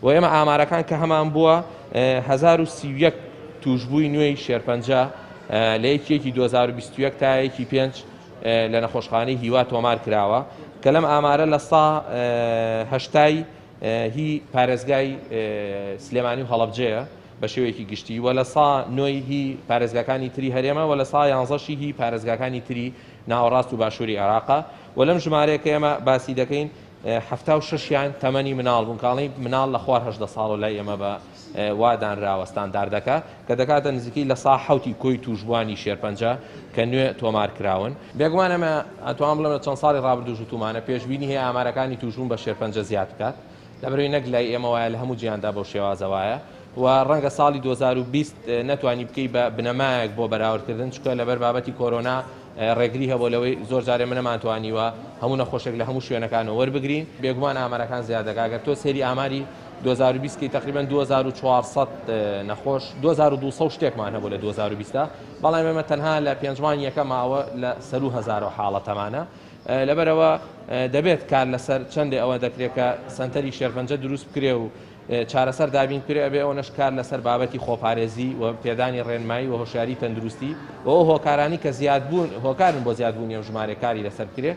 و ئێمە ئامارەکان کە هەمان بووە 1031 توشبووی نوێی شێرپەنجە لە یەکی یەکی 2021 تا یەکی پێنج لە نەخۆشخانەی هیوا تۆمار کراوە کە لەم ئامارە لە سا هەشتای هی پارێزگای سلێمانی و هەڵەبجەیە بە شێوەیەکی گشتی و لە سا نۆی هی پارێزگاکانی تری هەرێمە و لە سا یانزەشی هی پارێزگاکانی تری ناوەڕاست و باشووری عێراقە و لەم ژمارەیە کە ئێمە باسی دەکەین 76یان تەمەنی مناڵ بوون کاڵی مناڵ لە خوار 18 ساڵ و لای ئێمە بە وا دانراوە ستانداردەکە کە دەکاتە نزیکەی لە سا حەوتی کۆی تووشبووانی شێرپەنجە کە نوێ تۆمار کراون. بێگومان ئەمە ئەتوانم بڵێم لە چەند ساڵی ڕابردووش وتوومانە پێشبینی هەیە ئامارەکانی تووشبوون بە شێرپەنجە زیاد بکات لەبەرئەوەی نەک لای ئێمە وایە لە هەموو جیهاندا بەو شێوازە وایە و ڕەنگە ساڵی 2020 نەتوانی بکەی بە بنەمایەک بۆ بەراوردکردن چونکە لەبەر بابەتی کۆرۆنا ڕێگری هەبوو لەوەی زۆر جارێ ئێمە نەمانتوانیوە هەموو نەخۆشێک لە هەموو شوێنەکانەوە وەربگرین. بێگومان ئامارەکان زیاد دەکات گەر تۆ سەیری ئاماری 2020 کەی تقریبا 2400 نەخۆش 2200 شتێکمان هەبوو لە 2020 دا بەڵام ئێمە تەنها لە پێنج مانگ یەکەماوە لە سەروو هەزارەوە حاڵەتەمانە لەبەرەوە دەبێت کار لەسەر چەندێ ئەوە دەکرێت کە سەنتەری شێرپەنجە دروست بکرێ و چارەسەر دابین بکرێ ئەبێ ئەوەنەش کار لەسەر بابەتی خۆپارێزی و پێدانی ڕێنمایی و هۆشیاری تەندروستی و ئەو هۆکارانی کە زیادبوون هۆکارن بۆ زیادبوونی ئەو ژمارەیە کاری لەسەر بکرێ.